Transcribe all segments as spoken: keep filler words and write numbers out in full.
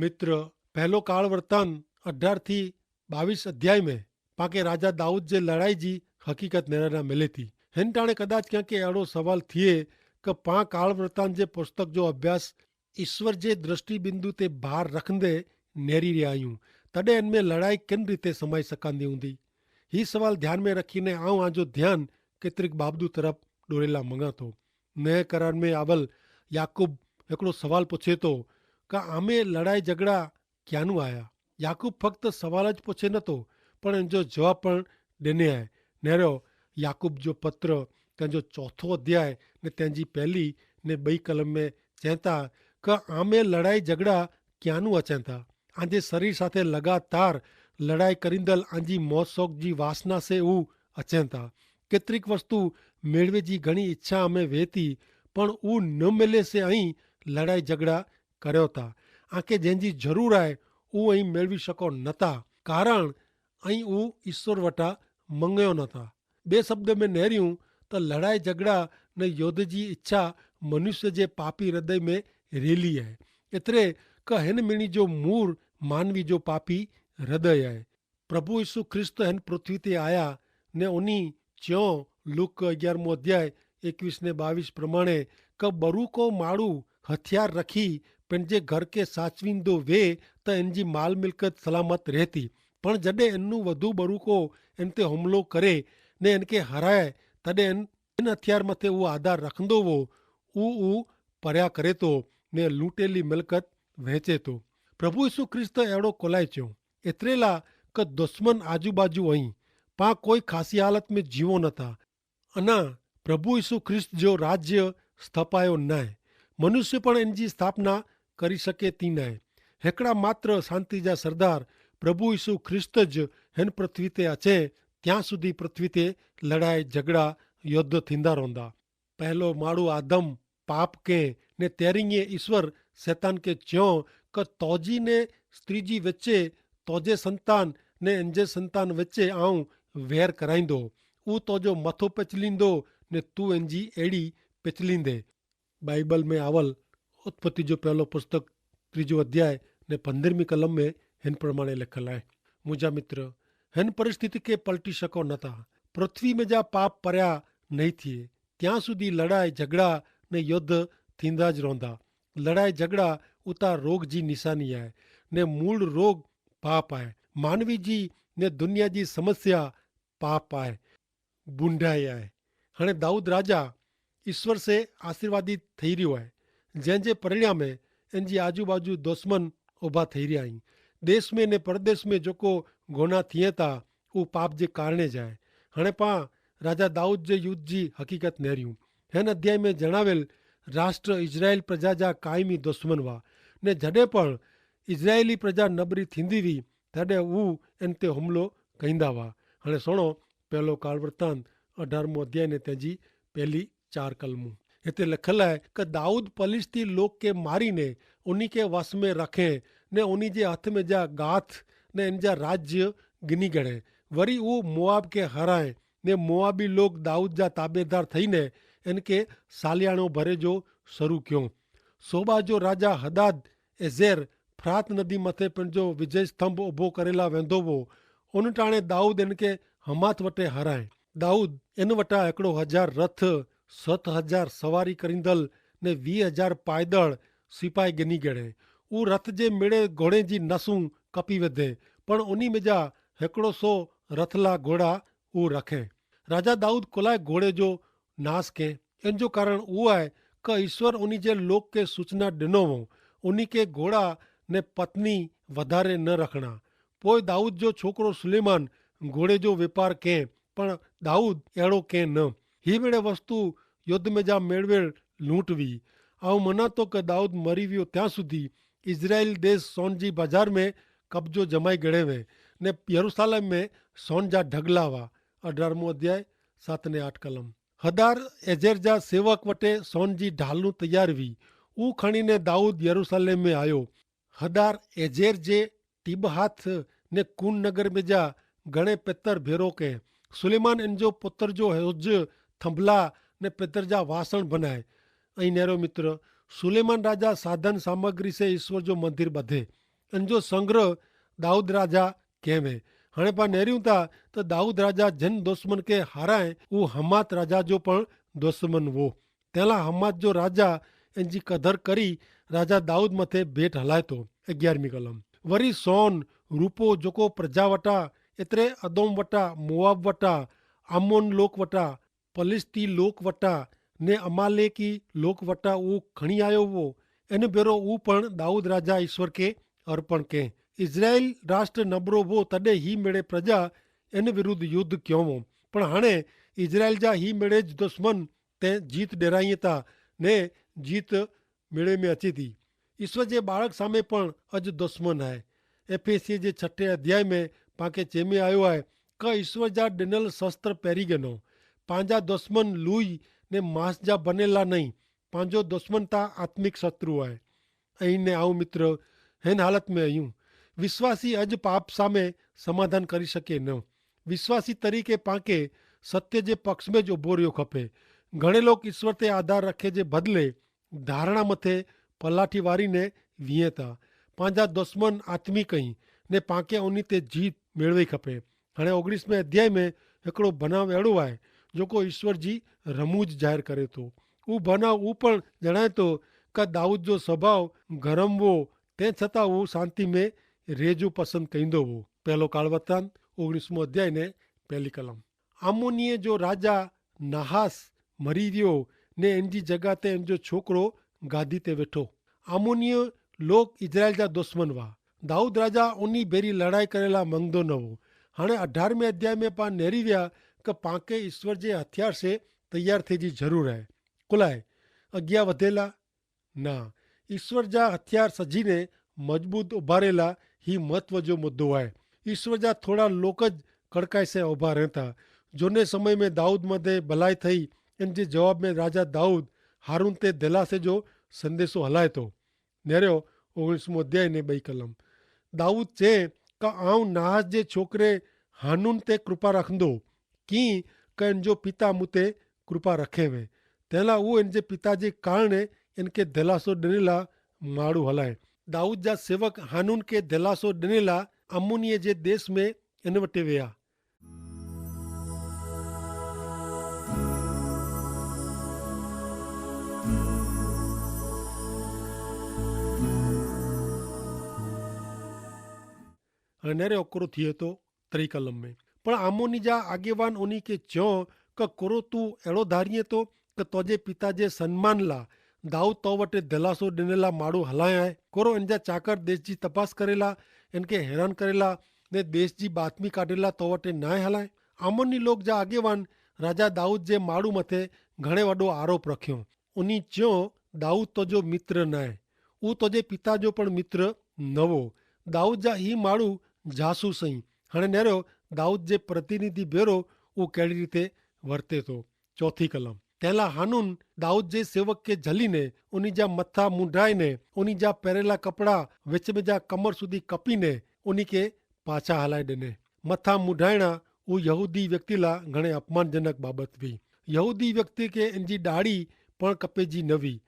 મિત્ર, પહેલો કાળવર્તાન અઢાર થી બાવીસ અધ્યાય મેં પાંકે રાજા દાઉદ જે લડાઈ જી હકીકત નેરાના મિલે થી. હેન ટાણે કદાચ ક્યાંકે એડો સવાલ થિયે કે પાં કાળવર્તાન જે પુસ્તક જો અભ્યાસ ઈસ્વર જે દ્રષ્ટિબિંદુ તે ભાર રખંદે નેરી રહ્યા આયું, તદે એન મેં લડાઈ કેન રીતે સમાઈ સકાંદી હુંદી? હી સવાલ ધ્યાન મેં રખીને આઉં આજો ધ્યાન કેતરિક બાબદુ તરફ ડોરેલા મંગાતો. નય કરાર મેં આવલ યાકૂબ હેકડો સવાલ પુછે તો, કા આમે લડાઈ જગડા ક્યાંનું આયા? યાકૂબ ફક્ત સવાલ જ પુછે નતો, પણ એન જો જવાબ પણ દેને આય. નેરો યાકૂબ જો પત્ર તેન જો ચોથો અધ્યાય ને તેન જી પહેલી ને બઈ કલમ મેં ચેંતા, કા આમે લડાઈ જગડા ક્યાંનું અચેંતા? આજે શરીર સાથે લગાતાર લડાઈ કરીંદલ આજી મોસોક જી વાસના સે ઉં અચેંતા. કેતરિક વસ્તુ મેળવે જી ઘણી ઇચ્છા હમે વેતી, પણ ઉં ન મેલે સે અહીં લડાઈ જગડા કર્યો તા. આકે જેન જી જરૂર આય ઉં અહીં મેળવી શકો નતા, કારણ અહીં ઉં ઇશ્વર વટા મંગયો નતા. બે શબ્દ મેં નહર્યું, તો લડાઈ જગડા ને યોદ્ધ જી ઇચ્છા મનુષ્ય જે પાપી હૃદય મેં રેલી આય. એતરે કે હેન મિણી જો મૂર માનવી જો પાપી હૃદય આય. પ્રભુ ઈસુ ખ્રિસ્ત હેન પૃથ્વી તે આયા ને ઉની ચ્યો, લૂક અગિયારમો અધ્યાય એકવીસ ને બાવીસ પ્રમાણે, કે બરૂકો માડૂ હથિયાર રખી પેનજે ઘર કે સાચવીંદો વે, તો એનજી માલ મિલકત સલામત રહેતી. પણ જડે એનનું વધુ બરૂકો એન તે હુમલો કરે ને એન કે હરાય, તદે એન હથિયાર મતે ઉ આધાર રખંદો વો, ઉ ઉ પર્યા કરે તો ને લૂંટેલી મિલકત વહેંચે તો. પ્રભુ ઈસુ ખ્રિસ્ત એડો કોલાય ચ્યો. એતરેલા કે દુશ્મન આજુબાજુ અહીં, પા કોઈ ખાસી હાલત મેં જીવો નતા. અના પ્રભુ ઈસુ ખ્રિસ્ત જો રાજ્ય સ્થપાયો નાય, મનુષ્ય પણ એનજી સ્થાપના કરી શકે તી નાય. હેકડા માત્ર શાંતિ જા સરદાર પ્રભુ ઈસુ ખ્રિસ્ત જ હેન પૃથ્વી તે અચે, ત્યાં સુધી પૃથ્વી તે લડાઈ જગડા યોદ્ધ થીંદા રોંદા. પહેલો માડૂ આદમ પાપ કે ને તેરીંગે ઈસ્વર સેતાન કે ચ્યો, કે તોજી ને સ્ત્રી જી વચ્ચે, તોજે સંતાન ને એનજે સંતાન વચ્ચે આઉં વેર કરાઈંદો. ઉં તોજો મથો પેચલીંદો ને તું એનજી એડી પેચલીંદે. બાઈબલ મેં આવલ ઉત્પત્તિ જો પહેલો પુસ્તક ત્રીજો અધ્યાય ને પંદ્રહમી કલમ મેં હેન પ્રમાણે લેખલ આય. મુજા મિત્ર, હેન પરિસ્થિતિ કે પલટી શકો નતા. પૃથ્વી મેં જા પાપ પર્યા નહીં થિયે, ત્યાં સુધી લડાઈ ઝઘડા ને યોદ્ધ થીંદા જ રોંધા. લડાઈ ઝઘડા ઉતા રોગ જી નિશાની આય, ને મૂળ રોગ પાપ આય. માનવી જી ને દુનિયા જી સમસ્યા પાપ આય, બુંડાઈ આય. હણે દાઉદ રાજા ઈસ્વર સે આશીર્વાદિત થઈ રહ્યો આય, જેન જે પરિણામે એન જી આજુબાજુ દુશ્મન ઉભા થઈ રહ્યા હી. દેશ મેં ને પરદેશ મેં જોકો ગોના થિયે તા ઉપાપ જે કારણે જાય. હણે પા રાજા દાઉદ જે યુદ્ધ જી હકીકત નહર્યું. હેન અધ્યાય મેં જણાવેલ રાષ્ટ્ર ઇઝરાયેલ પ્રજા જા કાયમી દુશ્મન વા, ને જડે પણ ઇઝરાયેલી પ્રજા નબરી થીંદી વી, તડે ઉ એન તે હુમલો કહીંદા વા. હણે સુણો પહેલો કાળવર્તાન અઢારમો અધ્યાય ને તેજી પહેલી ચાર કલમું. હેતે લખલ હૈ કે દાઉદ પલિસ્તી લોક કે મારી ને ઉની કે વસ મેં રખે, ને ઉની જે હથ મેં જા ગાથ ને એન જા રાજ્ય ગિની ગણે. વરી ઉ મોઆબ કે હરાએ, ને મોઆબી લોક દાઉદ જા તાબેદાર થઈ ને એન કે સાલિયાણો ભરે જો શરૂ ક્યો. સોબા જો રાજા હદાદ એઝેર ફ્રાત નદી મતે પણ જો વિજય સ્તંભ ઉભો કરેલા વેંધો વો, ઉન ટાણે દાઉદ એન કે હમાથ વટે હરાએ. દાઉદ એન વટા એકડો હજાર રથ, સત હજાર સવારી કરીંદલ ને વી હજાર પાયદળ સિપાઈ ગની ગણે. ઉ રથ જે મેડે ઘોડે જી નસું કપી વધે, પણ ઉની મેજા હેકડો સો રથલા ઘોડા ઉ રખે. રાજા દાઉદ કોલાએ ઘોડે જો નાસ કે? એન જો કારણ ઉ આય કે ઈસ્વર ઉની જે લોક કે સૂચના ડેનો વો, ઉની કે ઘોડા ને પત્ની વધારે ન રખણા. પોય દાઉદ જો છોકરો સુલેમાન ઘોડે જો વેપાર કે, પણ દાઉદ એડો કે ન. હી મેડે વસ્તુ યોદ્ધ મેં જા મેળવેલ લૂંટવી. આવ મનાતો કે દાઉદ મરી વ્યો ત્યાં સુધી ઇઝરાયેલ દેશ સોન જી બજાર મેં કબજો જમાઈ ગણે વે, ને યરુસાલેમ મેં સોન જા ઢગલા વા. અઢારમો અધ્યાય સાત ને આઠ કલમ. હદાર એઝેર જા સેવક વટે સોન જી ઢાલનું તૈયાર વી. ઉં ખણીને દાઉદ યરુસાલેમ મેં આયો. હદાર એઝેર જે ટીબહાથ ને કુન નગર મેં જા ગણે પેતર ભેરો કે. સુલેમાન એન જો પુતર જો હોજ થંભલા ને પેતર જા વાસણ ભનાય. અહીં નેરો મિત્ર, સુલેમાન રાજા સાધન સામગ્રી સે ઈસ્વર જો મંદિર બધે. અન જો સંગ્રહ દાઉદ રાજા કહેવે. હણે પા નેર્યું તા તો દાઉદ રાજા જેન દુશ્મન કે હારાએ ઉહ હમાત રાજા જો પણ દુશ્મન વો. તેલા હમાત જો રાજા એન જી કદર કરી રાજા દાઉદ મતે ભેટ હલાયતો. અગિયારમી કલમ. વરી સોન રૂપો જોકો પ્રજા વટા એતરે અદોમ વટા, મોઆબ વટા, આમોન લોક વટા, પલિસ્તી લોક વટા ને અમાલેકી લોક વટા ઉં ખણી આયો વો. એન ભેરો ઉં પણ દાઉદ રાજા ઈસ્વર કે અર્પણ કે. ઇઝરાયેલ રાષ્ટ્ર નબરો વો તદે હી મેળે પ્રજા એન વિરુદ્ધ યુદ્ધ ક્યો વો. પણ હણે ઇઝરાયેલ જા હી મેળે જ દુશ્મન તે જીત ડેરાઈ તા ને જીત મેળે મેં અચી તી. ઈસ્વર જે બાળક સામે પણ અજ દુશ્મન હૈ. એફેસિયે જે છઠે અધ્યાય મેં પાંકે ચેમે આયો હૈ કે ઈસ્વર જા ડેનલ શસ્ત્ર પહેરી ગનો. પાંજા દુશ્મન લૂઈ ને માસ જા બનેલા નહીં. પાંજો દુશ્મન તા આત્મિક શત્રુ હૈ. અહીં ને આવ મિત્ર, હેન હાલત મેં અયું વિશ્વાસી અજ પાપ સામે સમાધાન કરી શકે ન. વિશ્વાસી તરીકે પાંકે સત્ય જે પક્ષ મેં જ ઉભો રહ્યો ખપે. ઘણે લોક ઈસ્વર તે આધાર રખે જે બદલે ધારણા મતે પલાઠી વારી ને વિયે તા. પાંજા દુશ્મન આત્મી કહીં ને પાંકે ઉની તે જીત મેળવી ખપે. હણે ઓગણીસ મેં અધ્યાય મેં હેકડો ભનાવ એડો આય જોકો ઈસ્વર જી રમૂજ જાહેર કરે તો. ઉં ભનાવ ઉં પણ જણાયતો કે દાઉદ જો સ્વભાવ ગરમ વો, તે છતાં ઉં શાંતિ મેં રેજો પસંદ કઈંદો વો. પહેલો કાળવર્તાન ઓગણીસ મોં અધ્યાય ને પહેલી કલમ. આમોનીએ જો રાજા નાહાસ મરી વ્યો ને એનજી જગા તે એનજો છોકરો ગાદી તે વેઠો. આમોનીએ લોક ઇઝરાયેલ જા દુશ્મન વા. દાઉદ રાજા ઉની ભેરી લડાઈ કરેલા મંગદો નવો. હાણે અઢારમે અધ્યાય મેં પાં નેરી વ્યા કે પાંકે ઇશ્વર જે હથિયાર સે તૈયાર થે જી જરૂર હૈ. કુલાએ અગિયા વધેલા ના, ઇશ્વર જા હથિયાર સજીને મજબૂત ઉભારેલા હી મહત્વ જો મુદ્દો હૈ. ઇશ્વર જા થોડા લોક જ કડકાઈ સે ઉભા રહેતા. જોને સમય મેં દાઉદ મતે ભલાઈ થઈ. એન જે જવાબ મેં રાજા દાઉદ હારૂન તે ધેલાસે જો સંદેશો હલાયતો. નેર્યો ઓગણીસમો અધ્યાય ને બઈ કલમ. દાઉદ ચે કા આઉં નાહાસ જે છોકરે હાનૂન તે કૃપા રાખંદો, કિંક એન જો પિતા મુતે કૃપા રખેવે. તેલા ઉહ એન જે પિતા જે કારણે એન કે ધેલાસો ડેનેલા માડૂ હલાએ. દાઉદ જા સેવક હાનૂન કે ધેલાસો ડેનેલા અમ્મોનિયે જે દેશ મેં એન વટે વ્યા. અને નેરે ઓકરો થિયે તો ત્રિકલમ મેં. પણ આમોની જા આગેવાન ઓની કે ચ્યો કે કોરો તું એડો ધારિયે તો કે તોજે પિતા જે સન્માન લા દાઉદ તો વટે ધલાસો ડેનેલા માડૂ હલાયા હૈ? કોરો એન જા ચાકર દેશ જી તપાસ કરેલા, એન કે હેરાન કરેલા ને દેશ જી બાતમી કાઢેલા તો વટે નાય હલાય? આમોની લોક જા આગેવાન રાજા દાઉદ જે માડૂ મતે ઘણે વડો આરોપ રખ્યો. ઉની ચ્યો, દાઉદ તોજો મિત્ર નાય, ઉં તોજે પિતા જો પણ મિત્ર નવો. દાઉદ જા હી માડૂ જાસૂસ અહીં. હણે નેરો દાઉદ જે પ્રતિનિધિ ભેરો ઉં કહેડી રીતે વર્તે તો. ચોથી કલમ. તેલા હાનૂન દાઉદ જે સેવક કે જલી ને ઉની જા મથા મુંડાઈ ને ઉની જા પહેરેલા કપડા વેચમે જા કમર સુધી કપી ને ઉની કે પાછા હલાઈ દેને. મથા મુંડાઈણા ઉં યહૂદી વ્યક્તિ લા ઘણે અપમાનજનક બાબત વી. યહૂદી વ્યક્તિ કે એનજી ડાડી પણ કપેજી નવી.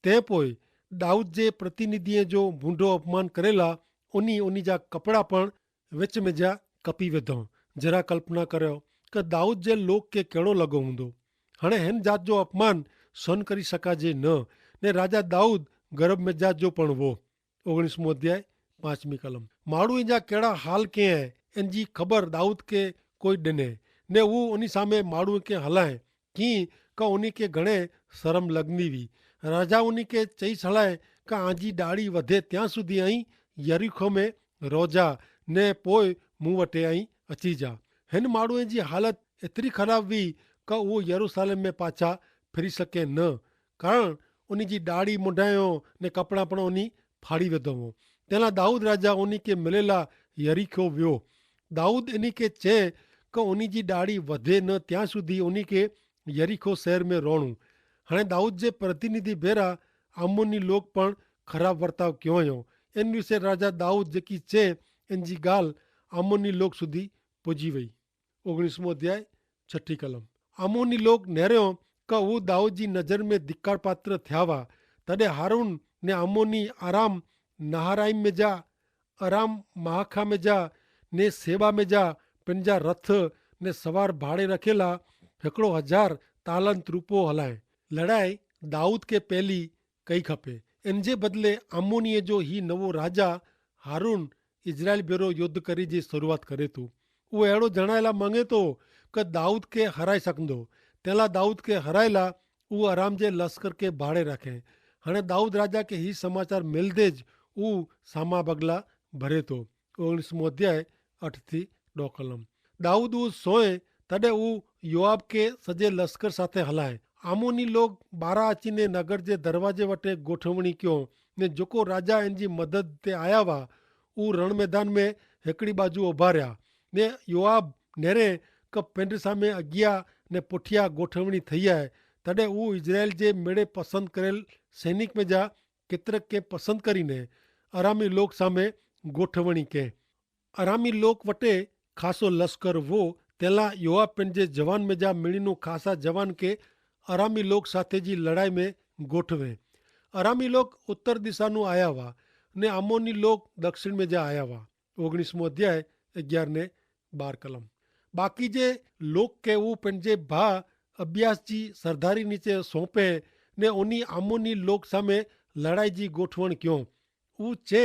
તે પોય દાઉદ જે પ્રતિનિધિએ જો ભૂંડો અપમાન કરેલા ઉની ઉની જા કપડા પણ વેચમે જા કપી વેધો. જરા કલ્પના કર્યો કે દાઉદ જે લોક કે કેડો લગો હુંદો. હણે હેન જાત જો અપમાન સહન કરી શકાજે ન. ને રાજા દાઉદ ગરબ મેં જાત જો પણ વો. ઓગણીસમો અધ્યાય પાંચમી કલમ. માડૂ ઇજા કેડા હાલ કે હૈ એનજી ખબર દાઉદ કે કોઈ ડેને ને ઉહ ઉની સામે માડૂ કે હલાએ કિંક ઉની કે ઘણે સરમ લગની વી. રાજા ઉની કે ચઈસ હલાએ કે આજી ડાડી વધે ત્યાં સુધી અહીં યરીખો મેં રોજા ને પોય મું વટે અહીં અચી જા. હેન માડૂ ઇજી હાલત એતરી ખરાબ વી કે ઉહ યરૂસાલેમ મેં પાછા ફિરી શકે ન. કારણ ઉની જી ડાડી મુંડાયો ને કપડા પણ ઉની ફાડી વેધો વો. તેલા દાઉદ રાજા ઉની કે મિલેલા યરીખો વ્યો. દાઉદ એની કે ચે કે ઉની જી ડાડી વધે ન ત્યાં સુધી ઉની કે યરીખો શહેર મેં રોણું. હણે દાઉદ જે પ્રતિનિધિ ભેરા આમોની લોક પણ ખરાબ વર્તાવ ક્યો યો. એન વિશે રાજા દાઉદ જેકી ચે એનજી ગાલ આમોની લોક સુધી પજી વય. ઓગણીસમો અધ્યાય છઠી કલમ. આમોની લોક નેર્યો કે ઉં દાઉદ જી નજર મેં ધિક્કારપાત્ર થ્યાવા. તદે હારૂન ને આમોની આરામ નહારાઈમ મેં જા અરામ મહાખા મેં જા ને સેવા મેં જા પન જા રથ ને સવાર ભાડે રખેલા હેકડો હજાર તાલંત રૂપો હલાએ. લડાઈ દાઉદ કે પહેલી કઈ ખપે. એન જે બદલે આમોનીએ જો હી નવો રાજા હારૂન ઇઝરાયેલ ભેરો યુદ્ધ કરી જી શરૂઆત કરે તો. ઉહ એડો જણાયેલા માંગે તો કે દાઉદ કે હરાઈ સકંદો. તેલા દાઉદ કે હરાયેલા ઉહ અરામ જે લશ્કર કે ભાડે રાખે. હણે દાઉદ રાજા કે હી સમાચાર મેલ દે જ ઉહ સામા બગલા ભરે તો. ઓગણીસમો અધ્યાય અઠ થી ડોકલમ. દાઉદ ઉસ સોય તદે ઉસ યોઆબ કે સજે લશ્કર સાથે હલાએ. આમોની લોગ બારા અચીને નગર જે દરવાજે વટે ગોઠવણી ક્યો, ને જોકો રાજા એનજી મદદ તે આયા વા ઉસ રણમેદાન મેં હેકડી બાજુ ઉભા રહ્યા. ને યોઆબ નેરે કે પેંડ સામે અગિયા ને પોઠિયા ગોઠવણી થયા. તદે ઉસ ઇઝરાયેલ જે મેળે પસંદ કરેલ સૈનિક મેં જા કેતરકે પસંદ કરીને અરામી લોક સામે ગોઠવણી કે. અરામી લોક વટે ખાસો લશ્કર વો. તેલા યોઆબ પેનજે જવાન મેં જા મેળીનું ખાસા જવાન કે અરામી લોક સાથે જી લડાઈ મેં ગોઠવે. અરામી લોક ઉત્તર દિશાનું આયા વા ને આમોની લોક દક્ષિણ મેં જા આયા વા. ઓગણીસમો અધ્યાય અગિયાર ને બાર કલમ. બાકી જે લોક કે ઉપને જે ભા અભ્યાસ જી સરદારી નીચે સોંપે ને ઓની આમોની લોક સામે લડાઈ જી ગોઠવણ ક્યો. ઉં ચે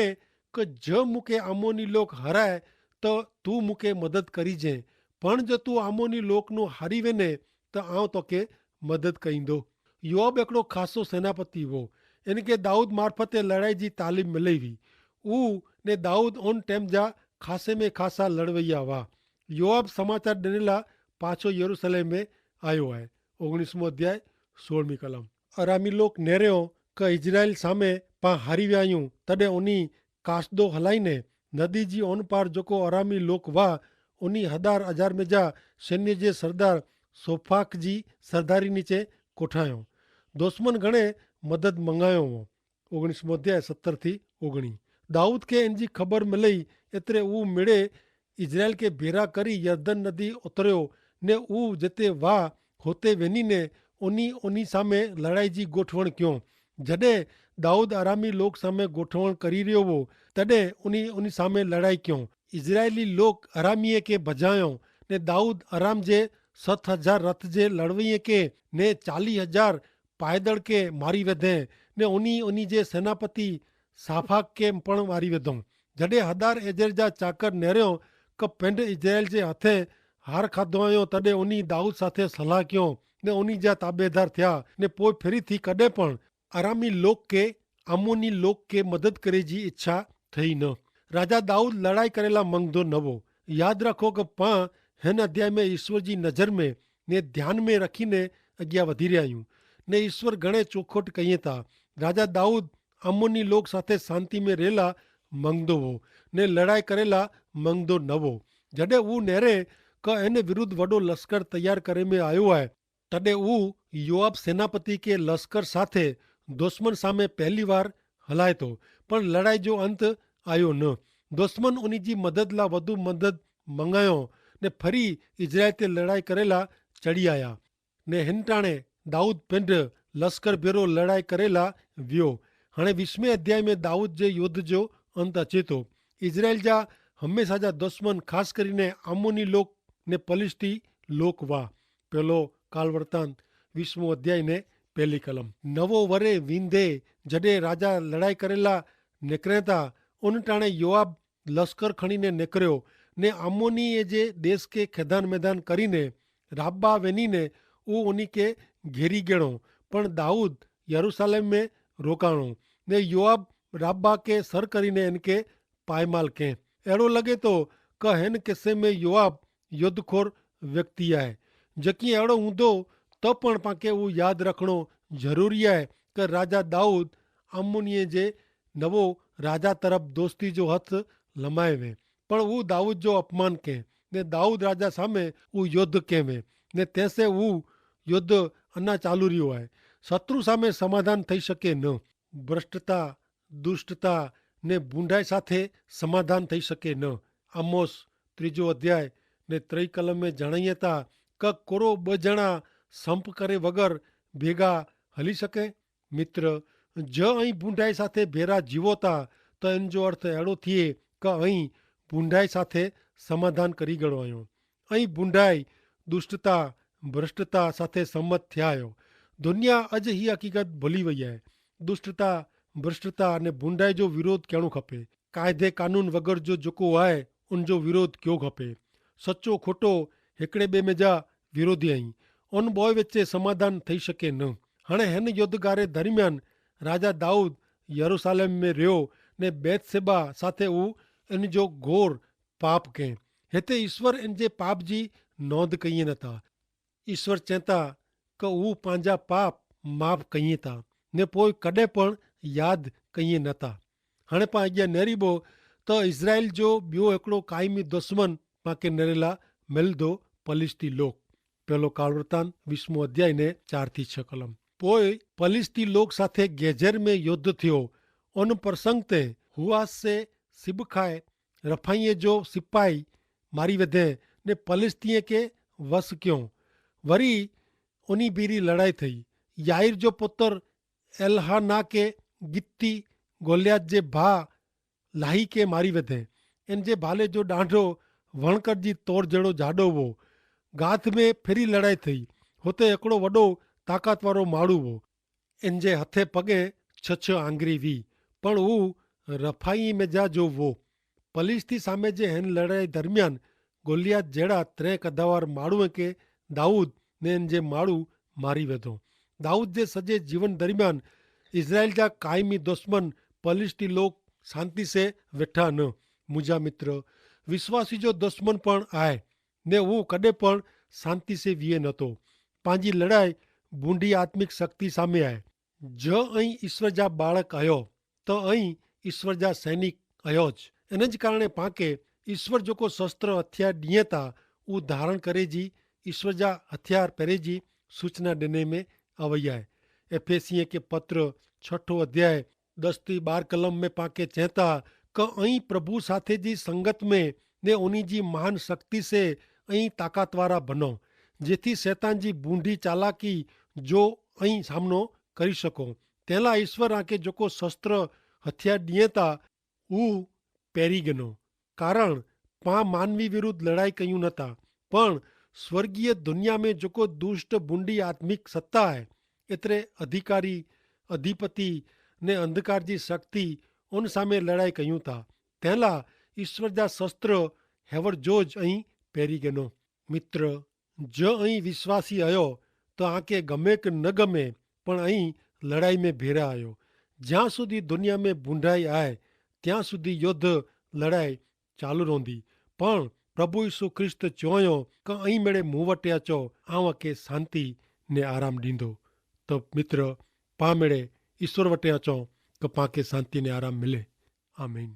કે જો મુકે આમોની લોક હરાય તો તું મુકે મદદ કરી જે. પણ જો તું આમોની લોક નું હારી વેને તો આવ તો કે મદદ કઈંદો. યોઆબ એકડો ખાસો સેનાપતિ વો. એન કે દાઉદ મારફતે લડાઈ જી તાલીમ મિલેવી. ઉ ને દાઉદ ઓન ટેમ જા ખાસે મેં ખાસા લડવૈયા વા. યોઆબ સમાચાર દનેલા પાછો યરુસલેમ મેં આયો હૈ. ઓગણીસમો અધ્યાય સોળમી કલમ. અરામી લોક નેર્યો કે ઇઝરાયેલ સામે પાં હારી વ્યાયું. તદે ઓની કાસદો હલાઈ ને નદી જી ઓનપાર જોકો અરામી લોક વા ઓની હજાર હજાર મેં જા સૈન્ય જે સરદાર સોફાક જી સરદારી નીચે કોઠાયો. દુશ્મન ઘણે મદદ મંગાયો હો. ઓગણીસમો અધ્યાય સત્તર થી ઓગણી. દાઉદ કે એનજી ખબર મિલઈ એતરે ઉં મેળે ઇઝરાયેલ કે ભેરા કરી યર્દન નદી ઉતર્યો ને ઉં જેતે વાહ હોતે વેની ને ઓની ઓની સામે લડાઈ જી ગોઠવણ ક્યો. જડે દાઉદ અરામી લોક સામે ગોઠવણ કરી રહ્યો વો તદે ઓની ઓની સામે લડાઈ ક્યો. ઇઝરાયેલી લોક અરામીએ કે ભજાયો ને દાઉદ અરામ જે સત હજાર રથ જે લડવીએ કે ને ચાલી હજાર પાયદળ કે મારી વેધે ને ઓની ઓની જે સેનાપતિ સાફાક કે પણ મારી વેધો. જડે હદાર એજર જા ચાકર નેર્યો કે પેંડ ઇઝરાયેલ જે હાથે હાર ખાધો આયો તદે ઓની દાઉદ સાથે સલાહ ક્યો ને ઓની જા તાબેદાર થયા. ને પોય ફેરી થી કદે પણ અરામી લોક કે આમોની લોક કે મદદ કરે જી ઇચ્છા થઈ ન. રાજા દાઉદ લડાઈ કરેલા મંગધો નવો. યાદ રાખો કે પાં હેન અધ્યાય મેં ઈશ્વર જી નજર મેં ને ધ્યાન મેં રખી ને અગિયા વધી રહ્યા હૈં. ને ઈસ્વર ઘણે ચોખોટ કહિયે તા. રાજા દાઉદ આમોની લોક સાથે શાંતિ મેં રહેલા મંગદો હો ને લડાઈ કરેલા મંગદો નવો. જડે ઉનેરે કે એન વિરુદ્ધ વડો લશ્કર તૈયાર કરે મેં આયો હૈ, તદે ઉ યોઆબ સેનાપતિ કે લશ્કર સાથે દુશ્મન સામે પહેલી વાર હલાયતો. પણ લડાઈ જો અંત આયો ન. દુશ્મન ઉની જી મદદ લા વધુ મદદ મંગાયો ને ફરી ઇઝરાયેલ તે લડાઈ કરેલા ચડી આયા. ને હેનટાણે દાઉદ પેંધ લશ્કર ભેરો લડાઈ કરેલા વ્યો. હણે વિશ્મે અધ્યાય મેં દાઉદ જે યોદ્ધ જો અંત અચેતો. ઇઝરાયેલ જા હમેંશા જા દુશ્મન ખાસ કરીને આમોની લોક ને પલિસ્તી લોક વા. પહેલો કાલવર્તાન વિશ્મો અધ્યાય ને પહેલી કલમ. નવો વરે વિંધે જડે રાજા લડાઈ કરેલા નેકરેતા ઉનટાણે યોઆબ લશ્કર ખણીને નેકર્યો ને આમોની એ જે દેશ કે ખેદાન મેદાન કરીને રાબ્બા વેનીને ઉ ઉની કે ઘેરી ગેણો. પણ દાઉદ યરુસાલેમ મેં રોકાણો ને યોઆબ રાબ્બા કે સર કરીને એન કે પાયમાલ કે. એડો લગે તો કે હેન કેસે મેં યોઆબ યોદ્ધખોર વ્યક્તિ આય. જકી એડો ઊંધો તો પણ પાંકે ઉ યાદ રખણો જરૂરી આય કે રાજા દાઉદ આમોની એ જે નવો રાજા તરફ દોસ્તી જો હત લમાય વે. પણ ઉં દાઉદ જો અપમાન કહેં ને દાઉદ રાજા સામે ઉં યોદ્ધ કહેં વે. ને તેસે ઉં યોદ્ધ અના ચાલુ રહ્યો હૈ. શત્રુ સામે સમાધાન થઈ શકે ન. ભ્રષ્ટતા દુષ્ટતા ને ભૂંડાઈ સાથે સમાધાન થઈ શકે ન. આમોસ ત્રીજો અધ્યાય ને ત્રય કલમે જણાઈ હતા કે કોરો બજણા સંપ કરે વગર ભેગા હલી શકે? મિત્ર, જો અહીં ભૂંડાઈ સાથે ભેરા જીવોતા તો એન જો અર્થ એડો થિયે કે અહીં ભૂંડાઈ સાથે સમાધાન કરી ગણો આયો. અહીં ભૂંડાઈ, દુષ્ટતા, ભ્રષ્ટતા સાથે સંમત થયા આયો. દુનિયા અજ હી હકીકત ભલી વય આય. દુષ્ટતા, ભ્રષ્ટતા અને ભૂંડાઈ જો વિરોધ કહેણો ખપે. કાયદે કાનૂન વગર જો જોકો આય, ઉન જો વિરોધ ક્યો ખપે. સચો ખોટો હેકડ઼ે બે મેં જા વિરોધી અહીં. અન બોય વચ્ચે સમાધાન થઈ શકે ન. હણે હેન યોદ્ધગારે દરમિયાન રાજા દાઉદ યરુસાલેમ મેં રહ્યો, ને બેથસેબા સાથે ઉ એન જો ઘોર પાપ કહેં. હેતે ઈસ્વર એન જે પાપ જી નોંધ કહિયે નતા. ઈસ્વર ચેતા કે ઉ પાંજા પાપ માફ કહિયે તા, ને પોય કદે પણ યાદ કહિયે નતા. હણે પા અજ્ઞા નેરીબો તો ઇઝરાઇલ જો બ્યો એકડો કાયમી દુશ્મન પાંકે નેરેલા મિલ દો. પલિસ્તી લોક. પહેલો કાળવર્તાન વીસમો અધ્યાય ને ચાર થી છ કલમ. પોય પલિસ્તી લોક સાથે ગેજેર મેં યોદ્ધ થયો. અન પ્રસંગ તે હુઆસ સે સિબખાએ રફાઈએ જો સિપાઈ મારી વધે ને પલિસ્તીએ કે વસ ક્યો. વરી ઉની બીરી લડાઈ થઈ. યાઈર જો પુતર એલહાના કે ગિત્તી ગોલ્યાત જે ભા લાહી કે મારી વધે. એન જે ભાલે જો ડાંઢો વણકર જી તોર જેડો જાડો વો. ગાથ મેં ફેરી લડાઈ થઈ. હોતે એકડો વડો તાકાતવારો માળુ વો. એન જે હથે પગે છ છ આંગરી વી. પણ ઉ રફાઈ મેં જા જો વો. પલિસ્તી સામે જે હેન લડાઈ દરમિયાન ગોલિયાત જેડા ત્રે કધાવાર માળુ કે દાઉદ ને એન જે માળુ મારી વધો. દાઉદ જે સજે જીવન દરમિયાન ઇઝરાઇલ જા કાયમી દુશ્મન પલિસ્તી લોક શાંતિ સે વેઠા ન. મુજા મિત્ર, વિશ્વાસી જો દુશ્મન પણ આય ને ઉં કદે પણ શાંતિ સે વિયે નતો. પાંજી લડાઈ ભૂંડી આત્મિક શક્તિ સામે આય. જ અહીં ઇશ્વર જા બાળક અયો તો અહીં ઇશ્વર જા સૈનિક અયો જ. એન જ કારણે પાંકે ઇશ્વર જોકો શસ્ત્ર હથિયાર દિયે તા ઉં ધારણ કરે જી ઇશ્વર જા હથિયાર પરે જી સૂચના દેને મેં અવયાએ. એફેસિયે કે પત્ર છઠો અધ્યાય દસ થી બાર કલમ મેં પાંકે ચેતા કે અહીં પ્રભુ સાથે જી સંગત મેં ને ઉની જી મહાન શક્તિ સે અહીં તાકાતવારા ભનો જેથી શૈતાન જી ભૂંડી ચાલાકી જો અહીં સામનો કરી શકો. તેલા ઇશ્વર આંકે જોકો શસ્ત્ર હથિયાર દિયે તા ઉહ પેરી ગનો. કારણ પાં માનવી વિરુદ્ધ લડાઈ કહ્યું નતા પણ સ્વર્ગીય દુનિયા મેં જોકો દુષ્ટ ભૂંડી આત્મિક સત્તા હૈ એતરે અધિકારી, અધિપતિ ને અંધકાર જી શક્તિ ઉન સામે લડાઈ કહ્યું તા. તેલા ઇશ્વર જા શસ્ત્ર હેવર જો જ અહીં પેરી ગનો. મિત્ર, જો અહીં વિશ્વાસી અયો તો આંકે ગમે કે ન ગમે પણ અહીં લડાઈ મેં ભેરા આયો. જ્યાં સુધી દુનિયા મેં ભૂંડાઈ આય ત્યાં સુધી યોદ્ધ લડાઈ ચાલુ રોંધી. પણ પ્રભુ ઈસુ ખ્રિસ્ત ચોંયો કે અહીં મેળે મુવટે અચો આવ કે શાંતિ ને આરામ દીંધો. તો મિત્ર, પા મેળે ઈસુર વટે અચો કે પાંકે શાંતિ ને આરામ મિલે. આમીન.